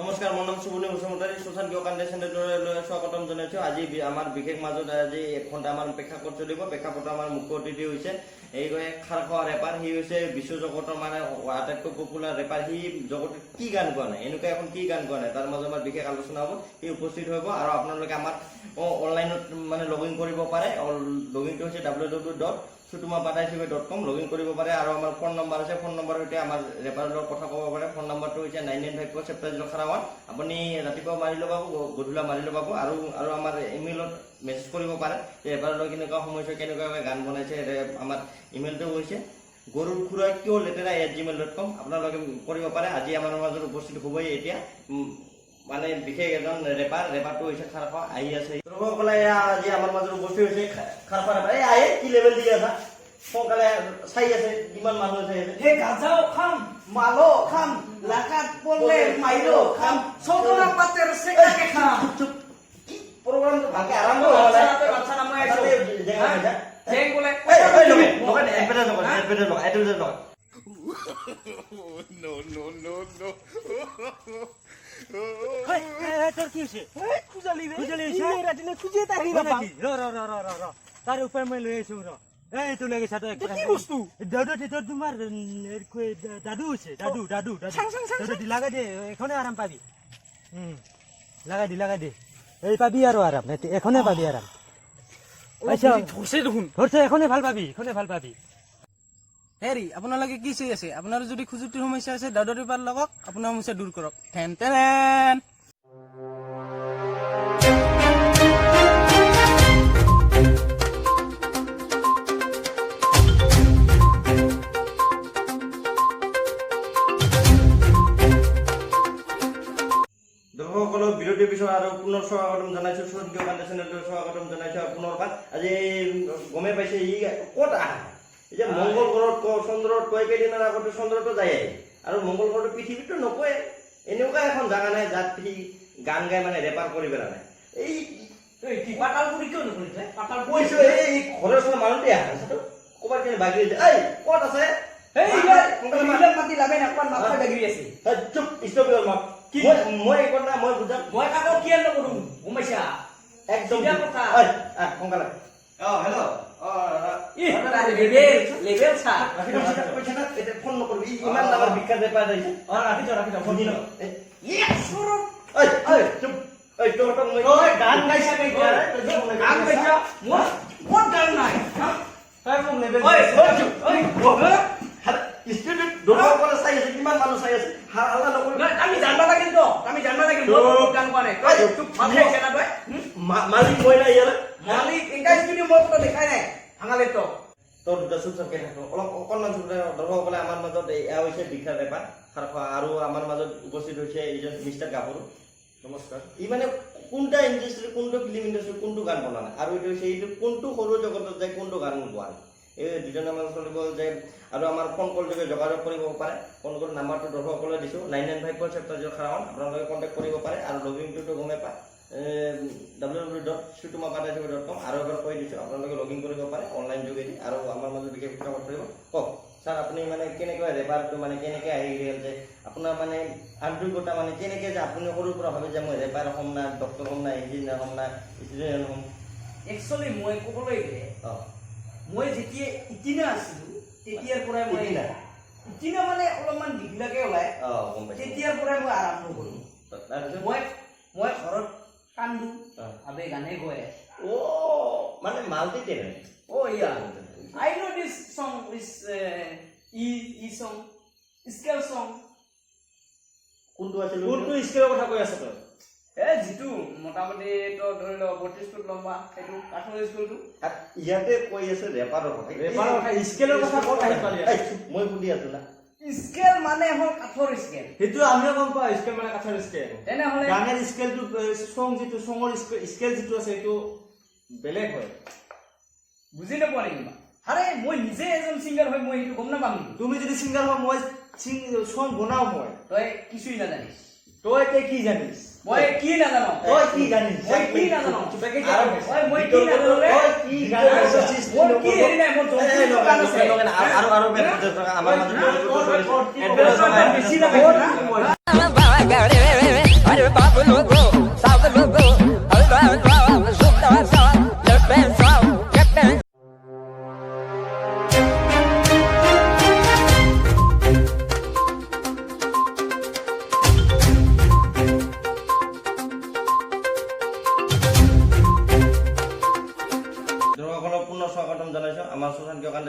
নমস্কাৰ, মোৰ নাম সুবৰ্ণী বসুমতাৰী। সুশান্ত কিয় চেনেললৈ স্বাগতম জনাইছো। আজি আমাৰ বিশেষ মাজত আজি এক ঘণ্টা আমাৰ প্ৰেক্ষাপট চলিব। প্ৰেক্ষাপটৰ আমাৰ মুখ্য অতিথি হৈছে এই খাৰ খোৱা ৰেপাৰ। সি হৈছে বিশ্ব জগতৰ মানে আটাইতকৈ পপুলাৰ ৰেপাৰ। সি জগতত কি গান গোৱা নাই, এনেকুৱা এখন কি গান গোৱা নাই, তাৰ মাজত আমাৰ বিশেষ আলোচনা হ'ব। সি উপস্থিত হ'ব আৰু আপোনালোকে আমাৰ অনলাইনত মানে লগ ইন কৰিব পাৰে। লগ ইনটো হৈছে ww.sutumapadaichibe.com। Log in কৰিব পাৰে আৰু আমাৰ ফোন নম্বৰ আছে। ফোন নম্বৰৰ সৈতে আমাৰ ৰেপাৰৰ লগত কথা ক'ব পাৰে। ফোন নম্বৰটো হৈছে 99547 0 1। আপুনি ৰাতিপুৱা মাৰিলেও পাব, গধূলা মাৰিলেও পাব আৰু আৰু আমাৰ ইমেইলত মেছেজ কৰিব পাৰে যে ৰেপাৰৰ লগত কেনেকুৱা সমস্যা, কেনেকুৱাকৈ গান বনাইছে। আমাৰ ইমেইলটো হৈছে গৰুৰ খুৰা কিয় লেতেৰা @gmail.com। আপোনালোকে কৰিব পাৰে। আজি আমাৰ মাজত উপস্থিত হ'বই এতিয়া মানে বিশেষ এজন ৰেপাৰ। ৰেপাৰটো হৈছে খাৰখোৱা আহি আছে। দৰ্শকসকলে, এয়া আজি আমাৰ মাজত উপস্থিত হৈছে খাৰখোৱা ৰেপাৰ। এই আহে, কি লেভেল দি আছা? সোনকালে চাই আছে, কিমান মানুহ চাই আছে। হে, গাঁজাও খাম, মালো খাম, লাকাত পড়লে মাইরো খাম, সজনা পাতের সেকাকে খাম। চুপ, কি প্ৰগ্ৰামটো ভালকে আৰম্ভ হোৱা নাই। বাচ্ছা না, মই আইছো। তাতে জেগা হৈ যা। জেং বোলে। এই, এই, লগা, লগা, এডভাৰটাইজ লগা, এডভাৰটাইজ লগা, এডভাৰটাইজ লগা। No, no, no, no. তোৰ কি হৈছে? খুজালি ৰে। খুজালি হৈছে? ৰাতিলে খুজিয়ে তাৰি হয় নাপাম। নেকি? ৰ ৰ ৰ ৰ ৰ ৰ, তাৰ উপায় মই লৈ আহিছো। ৰ, এইটো লাগিছে তই। কি বস্তু? দাদু, তোৰ তোমাৰ দাদু হৈছে, দাদু, দাদু, দাদু। চাং, চাং, চাং। দাদু দি লাগাই দে, এখনে আৰাম পাবি। লাগাই দি, লাগাই দে। এই পাবি আৰু আৰাম, এখনে পাবি আৰাম। আচ্ছা। ধৰছে দেখোন। ধৰছে, এখনে ভাল পাবি, এখনে ভাল পাবি। হেৰি, আপোনালোকে কি চাই আছে? আপোনাৰ যদি খজুতিৰ সমস্যা আছে, দাদুৰ পাত লাগক, আপোনাৰ সমস্যা দূৰ কৰক। ঠেন টেন। দৰ্শকসকলক বিৰতিৰ পিছত আৰু পুনৰ স্বাগতম জনাইছো। সুশান্ত কিয় চেনেললৈ স্বাগতম জনাইছো আৰু পুনৰবাৰ। আজি গমেই পাইছে ই ক'ত আহা। এতিয়া মংগল গ্ৰহত ক, চন্দ্ৰত কয়, কেইদিনৰ আগতে চন্দ্ৰতো যায় আহি আৰু মংগল গ্ৰহটো পৃথিৱীততো নকয়, এনেকুৱা এখন জাগা নাই যাত সি গান গাই মানে ৰেপাৰ কৰি পেলা নাই। এই পাতালপুৰি কিয় নকৰি তই? পাতালপুৰি। কৈছো, এই ঘৰৰ ওচৰৰ মানুহটোৱে আহা আছে ক'ৰবাত কেনে বাগৰি আছে। এই ক'ত আছে? সোনকালে মাত। এইবিলাক মাতি লাভে নাই, অকণমান মাথা বাগৰি আছে। এই, চুপ, stop your mouth. কি? মই একো নাই, মই বুজাম। মই কাকো কিয় নকৰো, গম পাইছা? একদম। চিধা কথা। ঐ, আহ, সোনকালে। অ, হেল্ল', অ। ই লেবেল লেবেল চা। ৰাখি দে, পইচা না, এতিয়া ফোন নকৰিবি। ই ইমান ডাঙৰ বিখ্যাত ৰেপাৰ আহিছে। অ, ৰাখি থ, ৰাখি থ ফোন। ঐ, ঐ, চুপ। ঐ, তোৰ মই তই গান গাইছা কেতিয়া? গান গাইছা? মোৰ ক'ত গান নাই? তই মোক লেবেল ঐ, ঐ, চুপ। ঐ। ষ্টুডিঅ'ত দৰ্শকসকলে চাই আছে, কিমান মানুহ চাই আছে। হাল্লা নকৰিবি। নাই, আমি জানবা লাগিল তো, আমি জানবা লাগিল। মই ক'ত গান গোৱা নাই। তই তোক মাল খাইছে না তই? মালিক মই নাই ইয়াৰে। মালিক এনেকা ষ্টুডিঅ' মই ক'তো দেখাই নাই ভাঙালে তো। তোৰ দুটা চুপ চাপকে থাকো অলপ, অকণমান চুপ থাক। দৰ্শকসকলে, আমাৰ মাজত এয়া হৈছে বিখ্যাত ৰেপাৰ খাৰখোৱা আৰু আমাৰ মাজত উপস্থিত হৈছে এইজন মিষ্টাৰ গাভৰু। নমস্কাৰ। ই মানে কোনটা ইণ্ডাষ্ট্ৰি, কোনটো ফিল্ম ইণ্ডাষ্ট্ৰি, কোনটো গান বনা নাই আৰু এইটো হৈছে এইটো কোনটো সৰু জগতত যায়, কোনটো গান গোৱা নাই, এই দুজনৰ মাজত চলিব যে আৰু আমাৰ ফোন কল যোগে যোগাযোগ কৰিব পাৰে। ফোন কল নাম্বাৰটো দৰ্শকসকলে দিছোঁ, 99547 0 1। আপোনালোকে কণ্টেক্ট কৰিব পাৰে আৰু লগ ইনটোতো গমেই পায়, ww.sutumapadaichibe.com। আৰু এবাৰ কৈ দিছোঁ, আপোনালোকে লগ ইন কৰিব পাৰে অনলাইন যোগেদি আৰু আমাৰ মাজত বিশেষ কথা কৰিব। কওক ছাৰ, আপুনি মানে কেনেকৈ ৰেপাৰটো মানে কেনেকৈ আহি গ'ল যে আপোনাৰ মানে আন্তৰিকতা মানে কেনেকৈ যে আপুনি সৰুৰ পৰা ভাবে যে মই ৰেপাৰ হ'ম না ডক্টৰ হ'ম না ইঞ্জিনিয়াৰ হ'ম না ষ্টুডেণ্ট হ'ম? একচুৱেলি মই ক'বলৈ গ'লে মই যেতিয়া ইটিনা আছিলো, তেতিয়াৰ পৰাই মই ইটিনা? ইটিনা মানে অলপমান দীঘলাকে ওলাই। অঁ, গম পাইছোঁ। তেতিয়াৰ পৰাই মই আৰম্ভ কৰোঁ। তাৰপিছত? মই ঘৰত কান্দো, আবে গানে গৈ। অ', মানে multi talent. Oh yeah, I know this song is E E song, scale song. কোনটো আছিল? কোনটো স্কেলৰ কথা কৈ আছ তই? এ যিটো মোটামুটি তো ধৰি লওক 32 ফুট লম্বা, সেইটো কাঠৰ স্কেলটো। ইয়াতে কৈ আছে ৰেপাৰৰ কথা। ৰেপাৰৰ কথা, স্কেলৰ কথা ক'ত আহি পালি? এই, চুপ, মই সুধি আছো না। স্কেল মানে হ'ল কাঠৰ স্কেল। সেইটো আমিও গম পাওঁ, স্কেল মানে কাঠৰ স্কেল। তেনেহ'লে গানৰ স্কেলটো, চং যিটো, চঙৰ স্কেল যিটো আছে, সেইটো বেলেগ হয়। বুজি নোপোৱা নেকি? আৰে মই নিজে এজন ছিংগাৰ হৈ মই সেইটো গম নাপাম নেকি? তুমি যদি ছিংগাৰ হয়, মই চং বনাও মই। তই কিছুই নাজানিস। তই এতিয়া কি জানিস? মই কি নাজানো? তই কি জানিস? মই কি নাজানো? আৰু ঐ, মই কি নাজানো ৰে? তই কি গান গাইছ? মোৰ কি হেৰি নাই, মোৰ জন্তুৰ গান আছে। আৰু আৰু আমাৰ মাজত বেছি লাগে।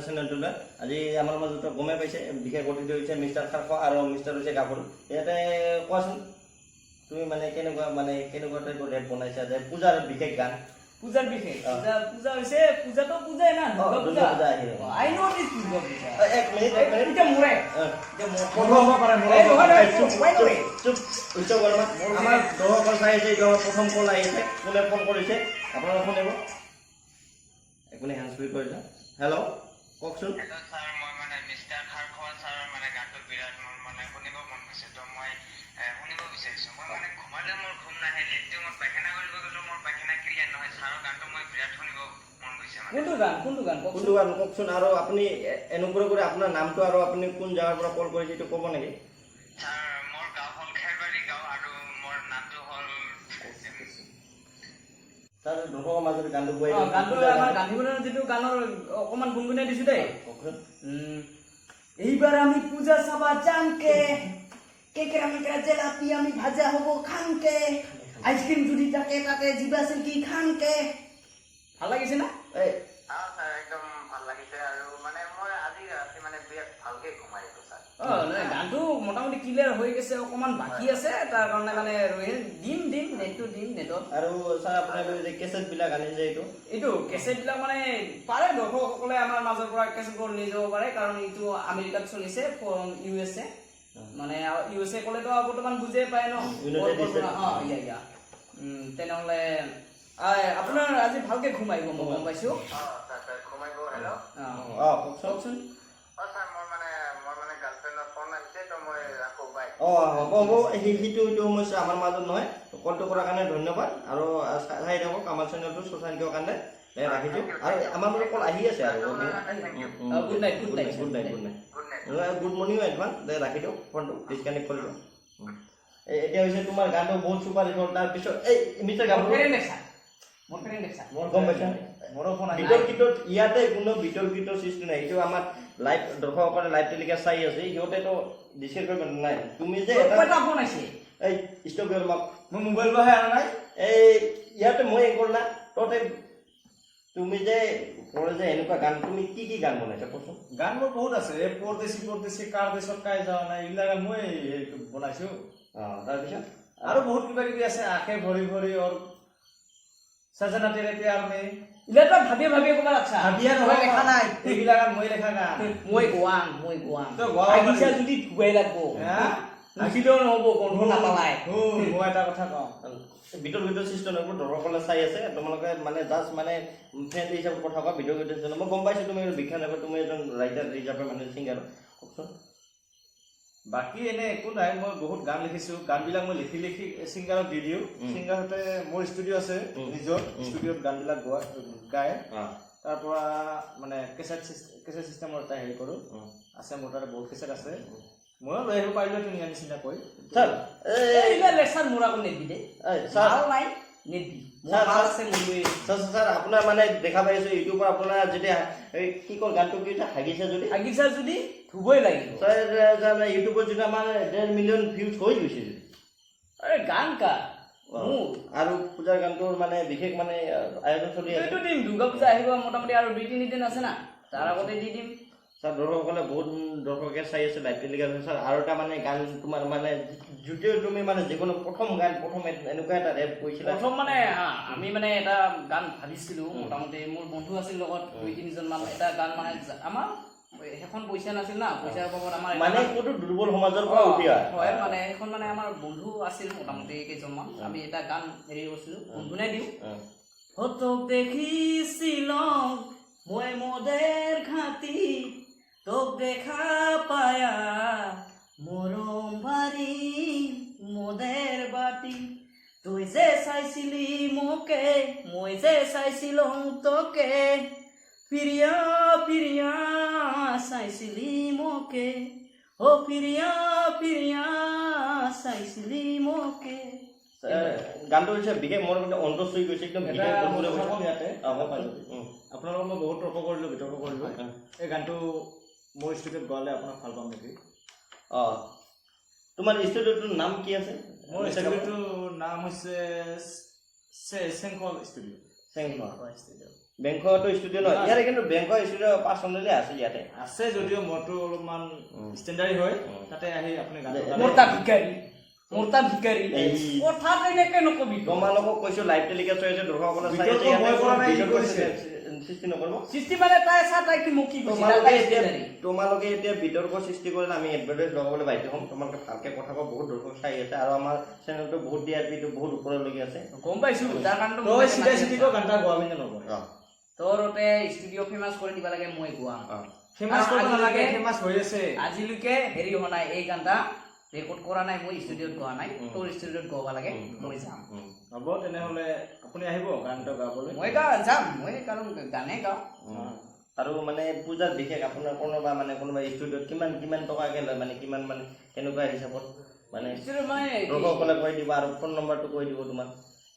চেনেলটোলৈ। আজি আমাৰ মাজত গমেই পাইছে, বিশেষ অতিথি হৈছে মিষ্টাৰ খাৰখোৱা আৰু মিষ্টাৰ হৈছে গাভৰু। ইয়াতে কোৱাচোন, তুমি মানে কেনেকুৱা টাইপৰ ৰেপ বনাইছা যে পূজাৰ বিশেষ গান? পূজাৰ বিশেষ অ। পূজা হৈছে, পূজাটো পূজাই না। অ, দুৰ্গা দুৰ্গা পূজা। পূজা আহিল। আই ন' দিছ দুৰ্গা পূজা। অ, এক মিনিট, এক মিনিট। এতিয়া মোৰে অ। এতিয়া মোৰ মোৰো হ'ব পাৰে, মোৰো এই হ'ব নহয়, পাৰে। নহয়, চুপ, wait, চুপ, wait. চুপ, উচ্চ বৰ্মা। আমাৰ দৰ্শকৰ চাই আছে, এইটো আমাৰ প্ৰথম কল আহিছে। কোনে ফোন কৰিছে আপোনালোকে শুনিব। এক মিনিট, হেণ্ড ফ্ৰী কৰি দিওঁ। হেল্ল', কওকচোন। হেল্ল' ছাৰ, মই মানে মিষ্টাৰ খাৰখোৱা ছাৰৰ মানে গানটো বিৰাট মোৰ মানে শুনিব মন গৈছে। তো মই শুনিব বিচাৰিছোঁ। মই মানে ঘুমালেও মোৰ ঘুম নাহে, লেট্ৰিনত পায়খানা কৰিব গ'লেও মোৰ পায়খানা ক্লিয়াৰ নহয়। ছাৰৰ গানটো মই বিৰাট শুনিব মন গৈছে মানে। কোনটো গান, কোনটো গান কওকচোন। কোনটো গান কওকচোন। আৰু আপুনি অনুগ্ৰহ কৰি আপোনাৰ নামটো আৰু আপুনি কোন জেগাৰ পৰা কল কৰিছে এইটো ক'ব নেকি? ছাৰ, মোৰ গাঁও হ'ল খেৰবাৰী গাঁও আৰু মোৰ নামটো হ'ল তাৰ দৰ্শকৰ মাজত গানটো গোৱাই অ, দিয়ক। গানটো আমাৰ গান্ধী যিটো গানৰ অকণমান গুণগুণাই দিছো দেই। কওকচোন। এইবাৰ আমি পূজা চাবা যামকে, কেকেৰা মেকেৰা জেলাপি আমি ভাজা হ'ব খামকে, আইচক্ৰীম যদি থাকে তাতে জিবা চিল্কি খামকে। ভাল লাগিছে না? এই অঁ ছাৰ, একদম ভাল লাগিছে আৰু মানে মই আজি ৰাতি মানে বিৰাট ভালকে ঘুমাই আছো ছাৰ। অ নাই, গানটো মোটামুটি ক্লিয়াৰ হৈ গৈছে, অকণমান বাকী আছে, তাৰ কাৰণে মানে ৰৈ দিম দিম নেটটো দিম নেটত। আৰু ছাৰ, আপোনালোকে যে কেছেট বিলাক আনিছে এইটো? এইটো কেছেটবিলাক মানে পাৰে দৰ্শকসকলে আমাৰ মাজৰ পৰা কেছেটবোৰ লৈ যাব পাৰে, কাৰণ এইটো আমেৰিকাত চলিছে, ইউ এছ এ, মানে ইউ এছ এ ক'লেতো বৰ্তমান বুজিয়ে পায় ন। United States। অ, ইয়া ইয়া তেনেহ'লে আপোনাৰ আজি ভালকে ঘুম আহিব, মই গম পাইছো। অঁ ছাৰ, ছাৰ ঘুমাইব। হেল্ল'। অ। অ, কওকচোন। কওকচোন। অঁ ছাৰ, মোৰ মানে গাৰ্লফ্ৰেণ্ডৰ ফোন আহিছে, তো মই ৰাখোঁ, বাই। অ, হ'ব হ'ব, সেইটো এইটো সমস্যা আমাৰ মাজত নহয়। কলটো কৰাৰ কাৰণে ধন্যবাদ আৰু চাই থাকক আমাৰ চেনেলটো ছ'চিয়েল কাৰণে। ৰাখিছোঁ আৰু আমাৰ মাজত কল আহি আছে আৰু। Good night, good night. Good night, good night. Good night. Good morning advance. দে, ৰাখি দিয়ক ফোনটো, ডিছকানেক্ট কৰি দিয়ক। এতিয়া হৈছে তোমাৰ গানটো বহুত ছুপাৰ হিট হ'ল। তাৰপিছত এই মিষ্টাৰ মোৰ গাভৰু ফ্ৰেণ্ড দেখছা, মোৰ ফ্ৰেণ্ড দেখছা। মোৰ গম পাইছা? মোৰো ফোন আহিছে। বিতৰ্কিত, ইয়াতে কোনো বিতৰ্কিত সৃষ্টি নাই। এইটো আমাৰ লাইভ দৰ্শকসকলে লাইভ টেলিকাষ্ট চাই আছে, সিহঁতেতো ডিছকাছ কৰিব নাই। তুমি যে এটা এটা ফোন আহিছে। এই, ষ্টপ your মাক। মই মোবাইল লোৱাহে অনা নাই। এই ইয়াতে মই এই না ততে তুমি যে কৰে যে এনেকুৱা গান, তুমি কি কি গান বনাইছা কচোন? গান মোৰ বহুত আছে। এই পৰদেশী পৰদেশী কাৰ দেশত কাই যোৱা নাই, এইবিলাক গান মই হেৰি বনাইছো। অ, তাৰপিছত? আৰু বহুত কিবা কিবি আছে, আঁখে ভৰি ভৰি और সজনা তেৰে প্যাৰ মে। ইলা তই ভাবি ভাবি ক'ৰবাত আছা। ভাবিয়ে মই নহয়, লেখা নাই। এইবিলাক গান মই লেখা গান। মই গোৱাং, মই গোৱাং। তই গোৱাব আহিছা পাৰিবি। যদি ধুৱাই লাগব। হা? নাচিলেও নহ'ব, গন্ধ নাপালাই। শুন, মই এটা কথা কওঁ। বিতৰ্কিত সৃষ্টি নহ'ব, দৰ্শকসকলে চাই আছে। তোমালোকে মানে জাষ্ট মানে ফ্ৰেণ্ডলি হিচাপত কথা কোৱা, বিতৰ্কিত সৃষ্টি নহয়। মই গম পাইছোঁ তুমি বিখ্যাত নহয়, তুমি এজন ৰাইটাৰ হিচাপে মানে ছিংগাৰ। কওকচোন। বাকী এনে একো নাই, মই বহুত গান লিখিছো। গানবিলাক মই লিখি লিখি ছিংগাৰক দি দিওঁ। ছিংগাৰহঁতে, মোৰ ষ্টুডিঅ' আছে, নিজৰ ষ্টুডিঅ'ত গানবিলাক গোৱা গায়। তাৰ পৰা মানে কেছেট কেছেট চিষ্টেমৰ এটা হেৰি কৰোঁ। আছে, মোৰ তাতে বহুত কেছেট আছে। ময়ো লৈ আহিব পাৰিলোহেঁতেন ইয়াৰ নিচিনাকৈ। ছাৰ, এই এই ইলা লেকচাৰ মোৰ আকৌ নেদবি দেই। এই, ছাৰ। মাল নাই, নেদবি। মোৰ ছাৰ, মাল ছাৰ। আছে, মই লৈ আহিম। ছাৰ, ছাৰ, আপোনাৰ মানে দেখা পাইছোঁ ইউটিউবৰ আপোনাৰ যেতিয়া এই কি কয় গানটো কি হৈছে, হাগিছে যদি। হাগিছা যদি ধুবই লাগিব। ছাৰ, ছাৰ, ইউটিউবত যিটো আমাৰ 1.5 মিলিয়ন ভিউজ হৈ গৈছে যদি। আৰে গান কাৰ মোৰ? আৰু পূজাৰ গানটোৰ মানে বিশেষ মানে আয়োজন চলি আছে। এইটো দিম, দুৰ্গা পূজা আহিব মোটামুটি আৰু 2-3 দিন আছে না, তাৰ আগতে দি দিম। ছাৰ, দৰ্শকসকলে বহুত দৰ্শকে চাই আছে লাইভ টেলিকাষ্ট। ছাৰ, আৰু এটা মানে গান তোমাৰ মানে যদিও তুমি মানে যিকোনো প্ৰথম গান, প্ৰথম এনেকুৱা এটা ৰেপ কৰিছিলা। প্ৰথম মানে আমি মানে এটা গান ভাবিছিলো মোটামুটি, মোৰ বন্ধু আছিল লগত দুই তিনিজনমান। এটা গান মানে আমাৰ সেইখন পইচা নাছিল না, পইচাৰ অভাৱত আমাৰ এটা মানে ক'তো দুৰ্বল সমাজৰ পৰা উঠি অহা। হয়, মানে সেইখন মানে আমাৰ বন্ধু আছিল মোটামুটি কেইজনমান, আমি এটা গান হেৰি কৰিছিলো, গুণগুণাই দিওঁ। তোক দেখিছিলাম মই মদের ঘাটি, তোক দেখা পায়া মরম ভারি মদের বাটি। তুই যে চাইছিলি মোকে, মই যে চাইছিলাম তোকে, ফিরিয়া ফিরিয়া চাইছিলি মোকে, ও ফিরিয়া ফিরিয়া চাইছিলি মোকে। গানটো হৈছে বিশেষ মোৰ কিন্তু অন্তৰ চুই গৈছে একদম। এটা বিশেষ মই গুণগুণাই কথা গৈছে। ক'ম ইয়াতে। অ, কওকচোন। আপোনালোকক মই বহুত তৰ্ক কৰিলোঁ, বিতৰ্ক কৰিলোঁ। এই গানটো মোৰ ষ্টুডিঅ'ত গোৱালে আপোনাক ভাল পাম নেকি? অ, তোমাৰ ষ্টুডিঅ'টোৰ নাম কি আছে? মোৰ ষ্টুডিঅ'টোৰ নাম হৈছে চেংকল ষ্টুডিঅ'। চেংখোৱা। বেংকতো ষ্টুডিঅ' নহয় ইয়াতে, কিন্তু বেংকৰ ষ্টুডিঅ' পাৰ্চনেলি আছে ইয়াতে। আছে যদিও মোৰটো অলপমান ষ্টেণ্ডাৰ্ড হয়। তাতে আহি আপুনি গানটো গালে। মোৰটা ভিকাৰী, মোৰটা ভিকাৰী। এই। কথা তেনেকে নকবি। তোমালোকক কৈছো, লাইভ টেলিকাষ্ট হৈ আছে, দৰ্শকসকলে চাই আছে। বিতৰ্ক ইয়াতে মই কৰা নাই, ই বিতৰ্ক কৰিছে। সৃষ্টি নকৰিব। সৃষ্টি মানে তাই চা, তাই কি মোক কি কৈছে। তোমালোকে তাই এতিয়া ষ্টেণ্ডাৰী। তোমালোকে এতিয়া বিতৰ্ক সৃষ্টি কৰিলে আমি এডভাৰটাইজ লগাবলৈ বাধ্য হ'ম। তোমালোকে ভালকে কথা কোৱা। বহুত দৰ্শক চাই আছে আৰু আমাৰ চেনেলটো বহুত টিআৰপিটো বহুত ওপৰলৈকে আছে। গম পাইছো, তাৰ কাৰণটো তই চিধা চিধিকৈ গান এটা গোৱাবি নে নগোৱা? তোৰ ওতে ষ্টুডিঅ' ফেমাছ কৰি দিব লাগে, মই গোৱাম। ফেমাছ কৰিব আৰু নালাগে, আজিলৈকে- ফেমাছ হৈ আছে। আজিলৈকে হেৰি হোৱা নাই, এই গানটা ৰেকৰ্ড কৰা নাই, মই ষ্টুডিঅ'ত গোৱা নাই। তোৰ ষ্টুডিঅ'ত গোৱাব লাগে, মই যাম। হ'ব, তেনেহ'লে আপুনি আহিব গানটো গাবলৈ। মই গা যাম মই, কাৰণ গানে গাওঁ। আৰু মানে পূজাৰ বিশেষ আপোনাৰ কোনোবা মানে কোনোবা ষ্টুডিঅ'ত কিমান কিমান টকাকে লয়, মানে কিমান, মানে কেনেকুৱা হিচাপত মানে ষ্টুডিঅ'ত মানে কি? দৰ্শকসকলে কৈ দিব আৰু ফোন নম্বৰটো কৈ দিব তোমাৰ।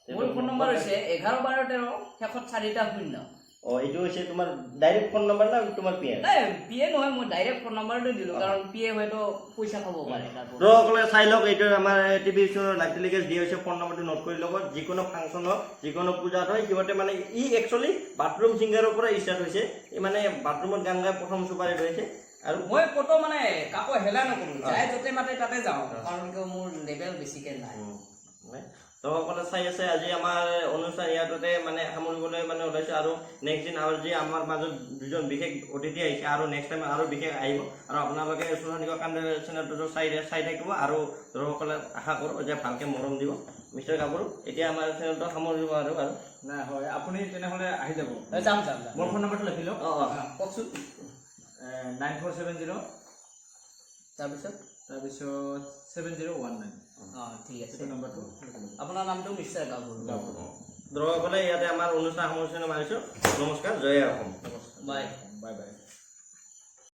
মোৰ ফোন নম্বৰ হৈছে 11 12 13, শেষত চাৰিটা শূন্য। অ, এইটো হৈছে তোমাৰ ডাইৰেক্ট ফোন নম্বৰ না তোমাৰ পি এ? নাই, পি এ নহয়, মই ডাইৰেক্ট ফোন নম্বৰটো দিলোঁ, কাৰণ পি এ হয়তো পইচা খাব পাৰে তাৰ পৰা। দৰ্শকসকলে চাই লওক, এইটো আমাৰ টিভি লাইভ টেলিকাষ্ট দিয়া হৈছে। ফোন নম্বৰটো নোট কৰি ল'ব। যিকোনো ফাংচন হওক, যিকোনো পূজাত হয়, সিহঁতে মানে ই একচুৱেলি বাথৰুম ছিংগাৰৰ পৰা ষ্টাৰ্ট হৈছে। ই মানে বাথৰুমত গান গাই প্ৰথম চুপাৰি হৈছে আৰু মই ক'তো মানে কাকো হেলা নকৰোঁ, যাই য'তে মাতে তাতে যাওঁ, কাৰণ কিয় মোৰ লেভেল বেছিকে নাই। দৰ্শকসকলে চাই আছে, আজি আমাৰ অনুষ্ঠান ইয়াতে মানে সামৰিবলৈ মানে ওলাইছে। আৰু নেক্সট দিন আৰু যি আমাৰ মাজত দুজন বিশেষ অতিথি আহিছে আৰু নেক্সট টাইম আৰু বিশেষ আহিব। আৰু আপোনালোকে সুশান্ত কান্দ চেনেলটো চাই চাই থাকিব আৰু দৰ্শকসকলে আশা কৰোঁ যে ভালকে মৰম দিব। মিষ্টাৰ গাভৰু, এতিয়া আমাৰ চেনেলটো সামৰিব আৰু আৰু নাই, হয়, আপুনি তেনেহ'লে আহি যাব। যাম, যাম, যাম। মোৰ ফোন নম্বৰটো লিখি লওক। অঁ অঁ কওকচোন। 9470। তাৰপিছত? তাৰপিছত 7019। অঁ, ঠিক আছে। এইটো নম্বৰটো লিখি ল'ব। আপোনাৰ নামটো মিষ্টাৰ গাভৰু? দৰ্শকসকলে, ইয়াতে আমাৰ অনুষ্ঠান সামৰণি মাৰিছোঁ। নমস্কাৰ, জয় অসম। বাই। Bye bye.